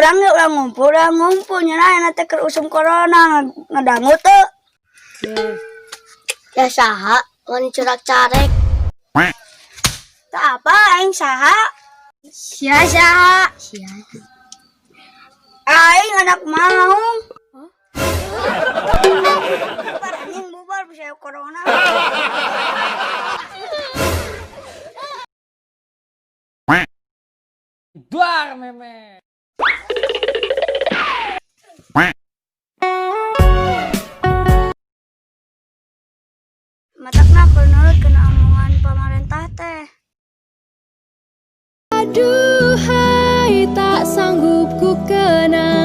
Urang ge ulah ngumpul nya ayeuna teh keur usum corona, ngadangu teu? Ya saha wani curak carek? Teu apa aing saha? Sia saha? Sia. Aing anak maung. Bubar anjing, bubar bisa corona. Duar meme. Matakna kudu nurut kana omongan pamarentah teh. Aduhai, tak sanggup ku kenang.